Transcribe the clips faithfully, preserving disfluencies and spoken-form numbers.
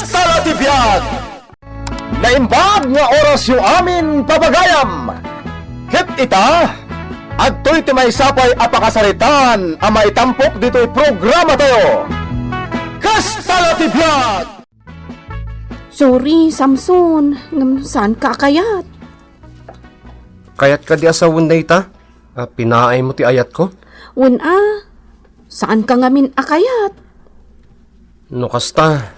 Kasta la ti biag! Naimbag nga orasyo amin, pagayam! Ket ita, adtoy ti maysa pay a pakasaritaan a maitampok ditoy programatayo. Kasta la ti biag! Sorry, Samson, ngem saanka a kayat. Kayat kadi a sawen dayta? A, pinaaymo ti ayatko? Wen a, saanka ngamin a kayat. No kasta,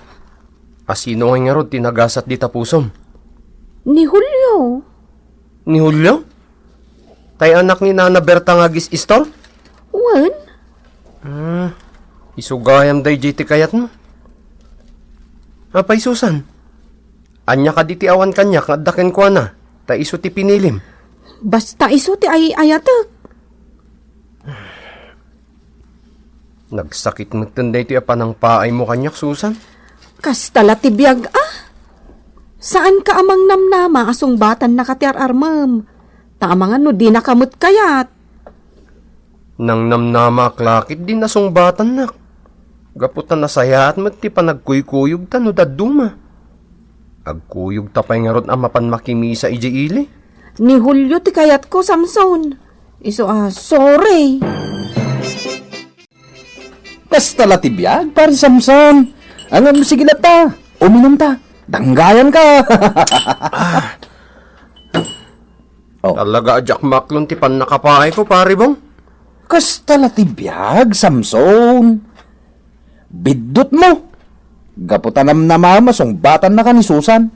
a sino ngay ngarud ti nagasat dita pusom? Ni Julio. Ni Julio? Tay anak ni Nana Berta nga agis-istor? Wen. Ah, isu gayam daydiay ti kayatmo. Apay, Susan? Ania kadi ti awan kaniak nga adda kenkuana, ta isu ti pinilim? Basta isu ti ay-ayatek. Nagsakit metten daytoy a panangpaaymo kaniak, Susan. Kasta la ti biag a. Saanka a mangnamnama a sungbatannaka ti ar-armem. Ta amangan no dinaka met kayat. Nangnamnamaak la ketdin a sungbatannak. Gapu ta nasayaat met ti panagkuykuyogta no dadduma. Agkuyogta pay ngarud a mapan makimisa idiay ili. Ni Julio ti kayatko, Samson. Isu a, sorry. Kasta la ti biag, Pare Samson. Ngem sige latta, uminumta. Danggayanka. Oh. Talaga a diak maaklon ti pannakapaayko, Pare Bong. Kasta la ti biag, Samson. Biddutmo. Gapu ta namnamam a sungbatannaka ni Susan.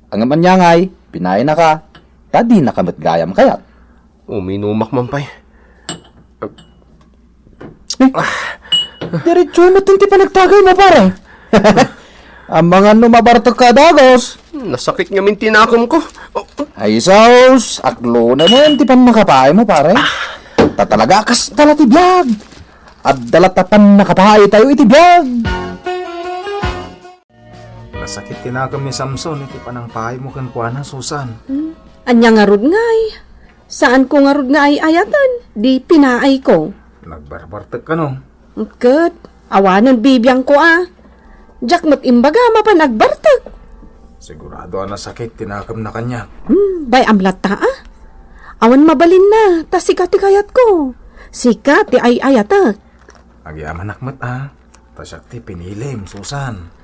Ngem ania ngay, pinaynaka, ta dinaka met gayam kayat. Uminumak man pay. Eh, diretso met ti panagtagaymo, pare. Amangan no mabartekka a dagus. Nasakit ngamin ti nakemko. Oh. Ay sus, aklonam ti pannakapaaymo, pare. Ta talaga kasta la ti biag. Adda latta pannakapaaytayo iti biag. Nasakit ti nakem ni Samson iti panangpaaymo kenkuana, Susan. Hmm. Ania ngarud ngay? Saanko ngarud nga ay-ayaten, di pinaayko. Nagbarbartek kano? Ket, awanen bibiangko a. Diak met imbaga mapan agbartek. Sigurado a nasakit ti nakem na kaniak. Hmm, bay-am latta a. Awan mabalinna, ta sika ti kayatko. Sika ti ay-ayatek. Agyamanak met a. Ta siak ti pinilim, Susan.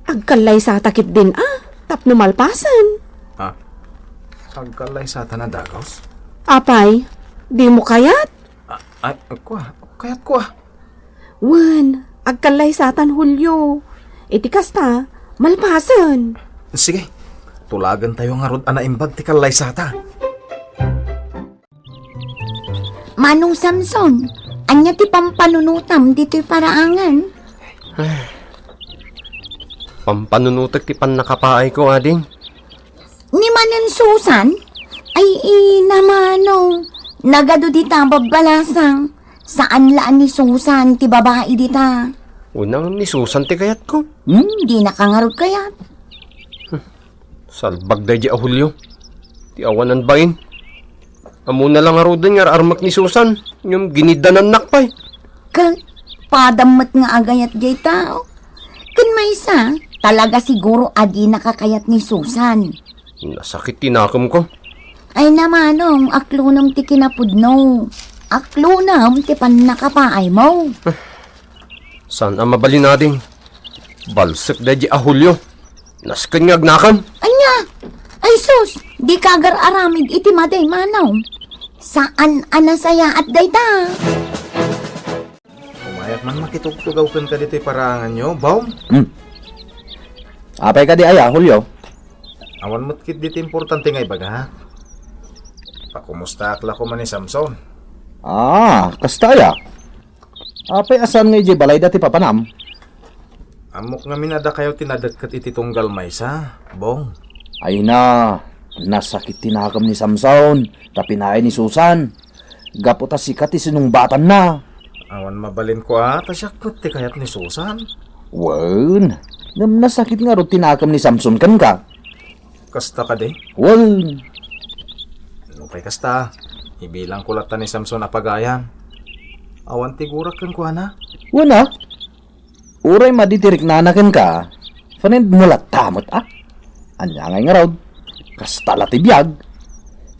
Agkallaysata ketdin a, tapno malpasen. Ah, agkallaysata a dagus? Apay, dimo kayat? Ah, ay, kua, kayatko a. Wen, agkallaysatan, Julio. Iti kasta, malpasen. Sige, tulagentayo ngarud a naimbag ti kallaysata. Manong Samson, ania ti pampanunotam ditoy paraangan? Pampanunotek ti pannakapaayko, ading. Ni Manong Susan? Ay, ina, Manong. Nagadu dita babbalasang. Saan la a ni Susan ti babai dita? Unang ni Susan ti kayatko. Hmm, dinaka ngarud kayat. Salbag daydi a Julio. Ti awanan bain. Ammona la ngaruden nga ar-armek ni Susan, ngem giniddanannak pay. Ket, padam met nga agayat jay tao. Ken maysa, talaga siguro a dinaka kayat ni Susan. Nasakit ti nakemko. Ay na, Manong, aklonam ti kinapudno. Aklonam ti pannakapaaymo. Saan a mabalin, ading. Balsek daydi a Julio. Nasken nga agnakam. Ania? Ay sus, dika agar-aramid iti madi, Manong. Saan a nasayaat dayta. Umayak man makitugtugaw kenka ditoy paraanganyo, Bong. Hmm. Apay kadi aya, Julio? Awan met ketdi ti importante nga ibagak. Pakumustaak la koma ni Samson. Ah, kasta aya? Apay a saan nga idiay balayda ti papanam? Ammok ngamin a dakayo ti nadekket iti tunggal maysa, Bong. Ay na, nasakit ti nakem ni Samson, ta pinaay ni Susan. Gapu ta sika ti sinungbatanna. Awan mabalinko a, ta siak met ti kayat ni Susan. Wen, ngem nasakit ngarud ti nakem ni Samson kenka. Kasta kadi? Wen. Nupay kasta, ibilangko latta ni Samson a pagayam. Awan ti gurak kenkuana. Wen a? Uray madi ti riknana kenka, Fanenmo latta met, a? Ania ngay ngarud? Kasta la ti biag.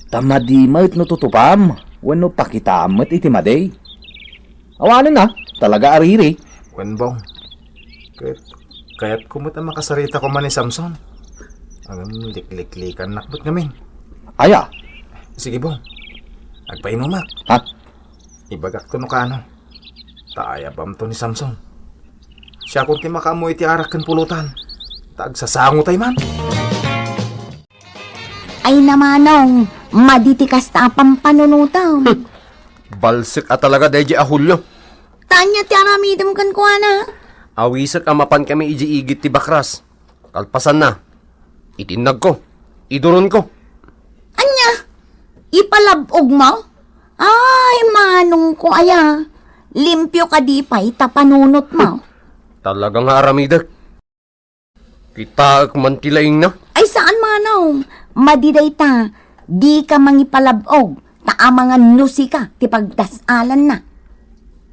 Ta madi met no tutupam, wenno pakitaam met iti madi. Awanen a, talaga a riri. Wen, Bong. Ket kayatko met a makasarita koma ni Samson. Ngem likliklikannak met ngamin. Aya? Sige, Bong. Agpainumak. Ha? Ibagakto no kaano. Ta ayabamto ni Samson. Siakon ti makaammo iti arak ken pulutan. Ta agsasangotay man. Ay, namanong, madi ti kasta a pampanunotem. Balsek a talaga daydi a Julio. Ta ania ti aramidem kenkuana? Awisek a mapankami idiay igid ti bakras. Kalpasanna, itinnagko, iduronko. Ania? Ipalab-ogmo? Ay, manongko aya. Limpio kadi pay ta panunotmo. Talaga nga aramidek. Kitaek man ti laingna. Ay, saan, manong. Madi dayta, dika mangipalab-og, ta amangan no sika ti pagdas-alanna.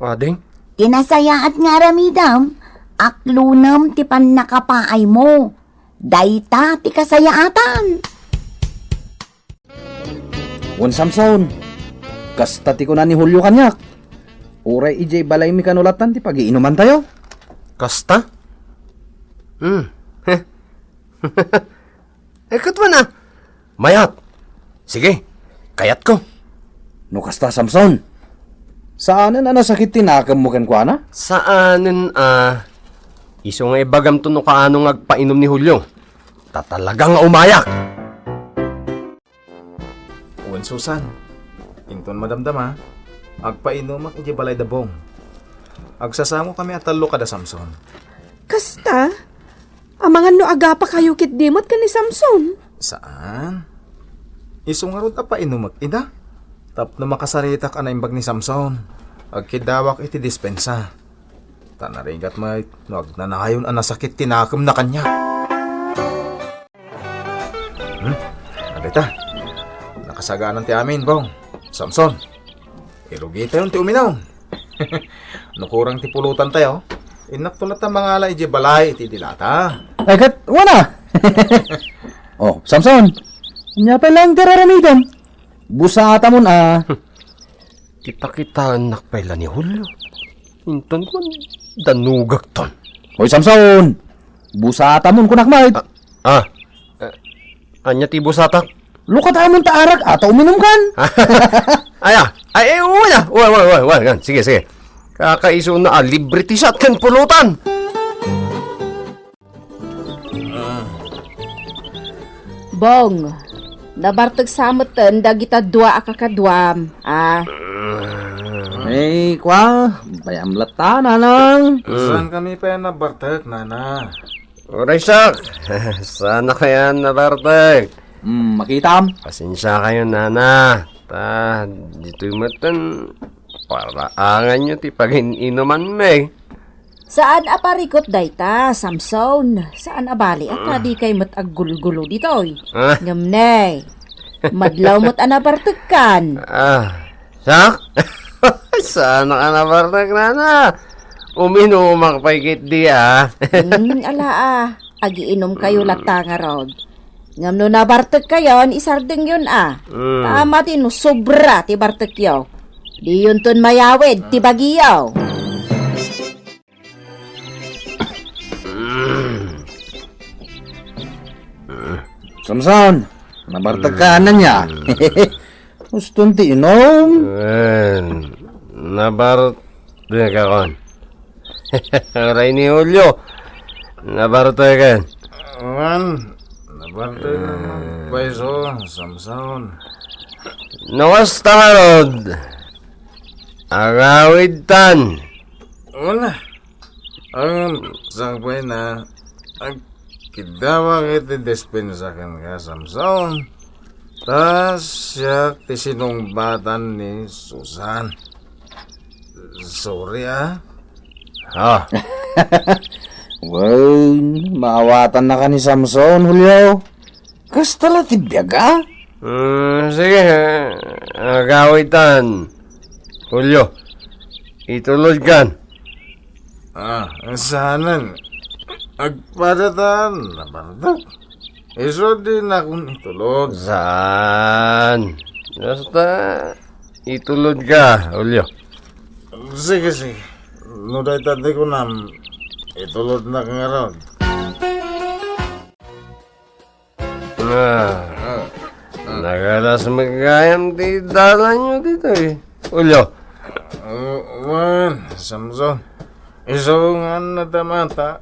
Ading? Ti nasayaat nga aramidem, aklonem ti pannakapaaymo. Dayta ti kasayaatan. Wen, Samson, kasta ti kuna ni Julio kaniak. Uray idiay balaymi kano latan ti pagiinumantayo. Kasta? Hmm. Eh, ket wen a. Mayat. Sige, kayatko. No kasta, Samson, saanen a nasakit ti nakemmo kenkuana? Saanen a. Isu nga ibagamto no kaano nga agpainom ni Julio. Ta talaga nga umayak. Wen, Susan, inton madamdama, agpainumak idiay balay da Bong. Agsasangokami a tallo kada Samson. Kasta? Amangan no agapakayo ketdi met ken ni Samson. Saan? Isu ngarud a painumek ida. Tapno makasaritak a naimbag ni Samson, agkiddawak iti dispensa. Ta narigat met no agnanayon a nasakit ti nakemna kaniak. Hmm? Adita. Nakasagaanan ti amin, Bong. Samson, irugitayon ti uminum. No kurang ti pulutantayo, innakto latta mangala idiay balay iti dilata. Ay, ket wen a. Oh, Samson, ania pay laeng ti raramidem? Busatamon a. Kita-kitaennak pay la ni Julio. Inton kuan, danugakton. Hoy, Samson! Busatamon, kunak met. Ah, ah. Eh, ania ti busatak? Lukatamon ta arak, ata uminumkan. Aya, ay, ay, wala. Wala, wala, wala, wala. Sige, sige. Kakaisuna a libre ti shot ken pulutan. Bong, nabartek sa metten dagita dua a kakaduam, a. Ay, kua, bayam latta, nanang. Saan kami pay nabartek, nana? Uray, siak. Saan a kayan nabartek? Hmm, makitam. Pasensia kayo, nana. Ta, ditoy metten, paraanganyo ti pagin-inumanmi. Saan a parikut dayta, Samson. Saan a bali a ta dikay met aggulgulo ditoy. Ah. Ngem ne, madlaw met a nabartekkan. Ah, siak? Saan a nabartek, nana? Uminumak pay ketdi, a. Hmm, ala, a. Agiinumkayo latta ngarud. Ngem no nabartekkayon, isardengyon, a. Mm. Ta madi no sobra ti bartekyo, diyonton mayawid ti bagiyo. Samson, nabartekkan ania? Uston ti inum? Wen, nabartekakon. Uray ni Julio, nabartekan. Wen, nabartekan pay isu, Samson. No kasta ngarud, agawidtan. Wala. Ang sakbay na, agkiddawak iti dispensa kenka, Samson. Ta siak ti sinungbatan ni Susan. Sorry, a. Ah. Wen, maawatannaka ni Samson, Julio. Kasta la ti biag, a? Mm, sige, agawidtan. Julio, itulodkan. Ah, saanen? Agpadatan, nabartok. Isu dinakon itulod. Saan? Basta, itulodka, Julio. Sige, sige. No dayta ti kunam, itulodnak ngarud. Ah, ah. Nagalas met gayam ti dalanyo ditoy, Julio. Uh, wen, Samson. Isu nga adda mata,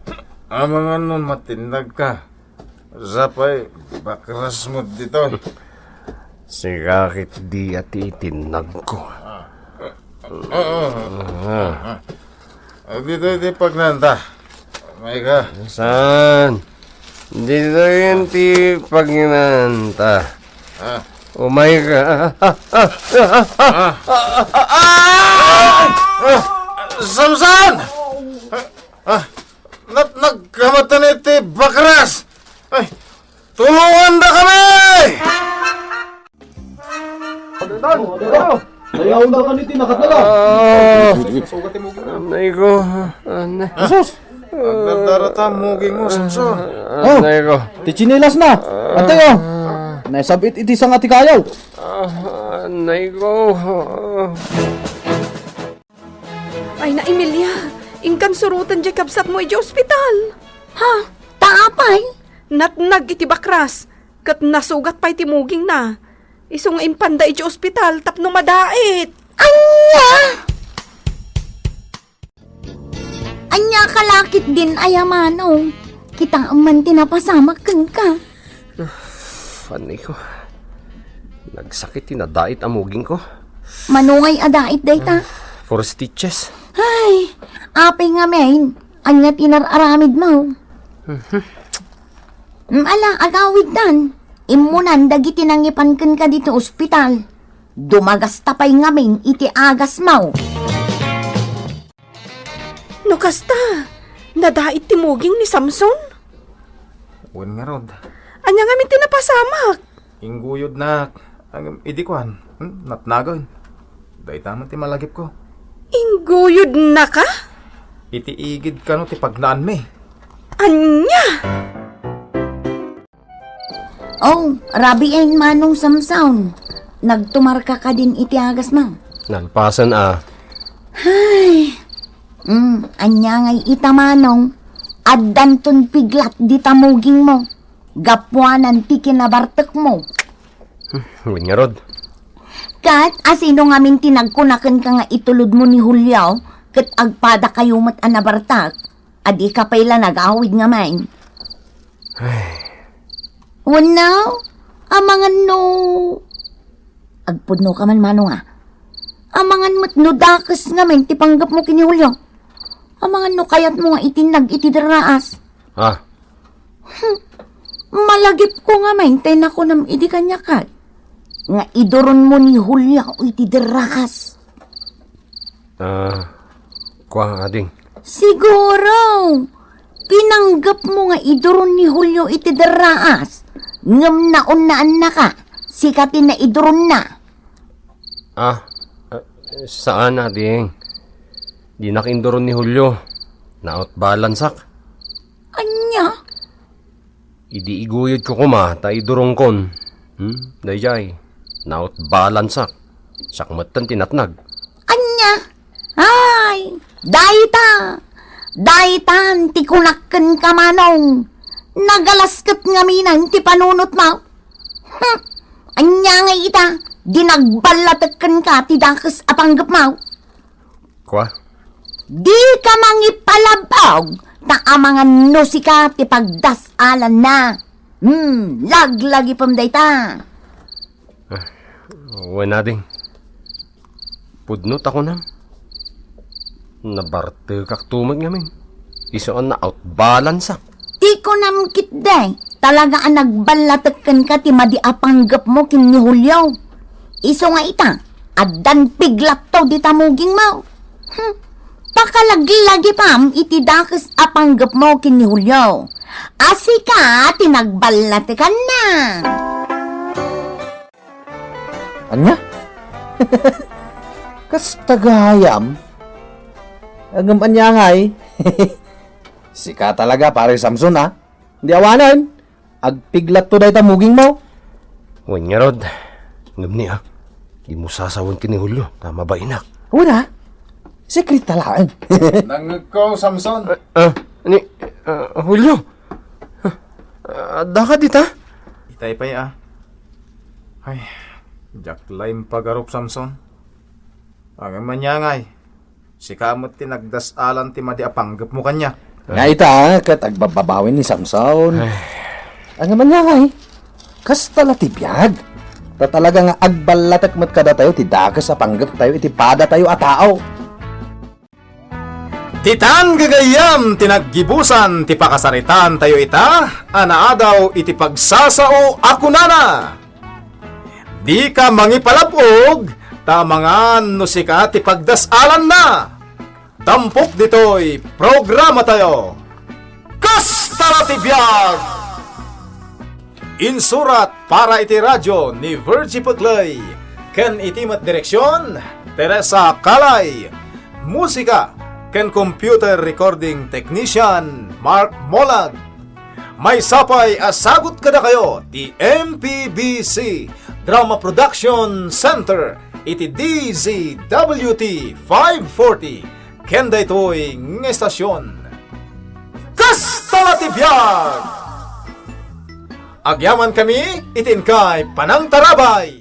amangan no matinnagka. Sapay, bakrasmo ditoy. Sika ketdi a ti itinnagko. Ah. Oo. Ah. Ah, ditoy ti pagnaanta. Umayka. Saan? Ditoyen ti pagnaanta. Ah. Umayka. Ah, ah, ah, ah, ah, ah, ah, ah, ah, Samson! Ah, ah, nat-, nagkamatan iti bakras! Ay, tulongandakami! Kapitan! Kapitan! Dayaw na kami ti nakadala. Ah, anay ko. Anay. Jesus! Agdardarata muging mo, Samson. Ah, anay ko. Ti tsinelas na. Antayo. Naisab-it iti sanga ti kayaw. Ah, anay ko. Ay na, Emilia, inkan suroten diay kabsatmo idiay ospital. Ha? Ta apay? Natnag iti bakras, ket nasugat pay ti mugingna. Isu nga impanda idiay ospital tapno madait. Ania? Ania ka la ketdin aya, Manong? Kitaem man ti napasamak kenka. Uf, anay ko. Nagsakit ti nadait a muging ko. Mano ngay a dait dayta? Four stitches. Ay, apay ngamin, ania ti inar-aramidmo? Mhm. Mm, ala, agawidtan. Immunan dagiti nangipan kenka ditoy ospital. Dumagasta pay ngamin iti agasmo. No kasta, nadait ti muging ni Samson? Wen ngarud. Ania ngamin ti napasamak? Ingguyodnak. Ngem idi kuan, hmm, natnagen. Dayta met ti malagipko. Ingguyodnaka? Iti igid kano ti pagnaanmi. Ania? Oh, rabiin, Manong Samson. Nagtumarka kadin iti agasmo? Nalpasen a. Ay. Mm, ania ngay ita, Manong? Addanton piglat dita mugingmo. Gapuanan ti kinabartekmo. Hmm, wen ngarud. Ket asino ngamin ti nagkuna kenka nga itulodmo ni Julio ket agpadakayo met a nabartek? A dika pay la nagawid ngamin. Ay. Wenno, amangan no agpudnoka man, Manong, a. Amangan met no dakes ngamin ti panggepmo ken ni Julio. Amangan no kayatmo nga itinnag iti derraas. Ah. Hmm. Malagipko ngamin tay nakunam idi kaniak nga iduronmo ni Julio iti derraas. Ah, kua, ading. Siguro, pinanggepmo nga iduron ni Julio iti derraas, ngem naunnaannaka, sika ti naiduronna. Ah, ah, saan, ading. Dinak induron ni Julio. Nautbalansak. Ania? Idi iguyodko koma ta idurongkon. Hmm? Daydiay, nautbalansak. Siak metten ti natnag. Ania? Ay, dayta! Daytan ti kunak kenka, Manong. Nagalas ket ngamin ti panunotmo. Hmm. Ania ngay ita, di nagballatek kenka ti dakes a panggepmo? Kua? Dika mangipalab-og, ta amangan no sika ti pagdas-alanna. Hmm, laglagipem dayta. Ah, wen, ading. Pudno ta kunam. Nabartekakto met ngamin. Isu a nautbalansak. Ti kunam ketdi, talaga a nagballatek kenka ti madi a panggepmo ken ni Julio. Isu nga ita, addan piglatto dita mugingmo. Hmm. Pakalaglagipem iti dakes a panggepmo ken ni Julio. A sika ti nagballatekanna. Ania? Kasta gayam? Ngem ania ngay? Sika talaga, Pare Samson, a. Di awanen. Agpiglatto dayta mugingmo. Wen ngarud, ngem ni, a, dimo sasawen ken ni Julio, ta mabainak. Wen a, sekreto laeng. Nangngegko, Samson. A, a, ni, a, Julio. A, adda ka dita? Itay pay, a. Ay, diak la impagarup, Samson. Ngem ania ngay, sika met ti nagdas-alan ti madi a panggepmo kaniak. Nga ita, ket agbabbabawi ni Samson. Ay. Ngem ania ngay, kasta la ti biag. Ta talaga nga agballatek met kadatayo ti dakes a panggeptayo iti padatayo a tao. Ditan gagayyem ti naggibusan ti pakasaritaan tayo ita a naadaw iti pagsasao a kunana, "Dika mangipalab-og, ta amangan no sika ti pagdas-alanna." Tampok ditoy programa tayo, Kasta la ti Biag! Insurat para iti radio ni Virgie Peclay, ken iti met direksion, Teresa Calay. Musika ken computer recording technician, Mark Molag. Maysa pay a sagut kadakayo ti M P B C Drama Production Center iti D Z W T five forty, ken daytoy nga estasion, Kasta la ti Biag! Agyamankami iti inkay panangtarabay!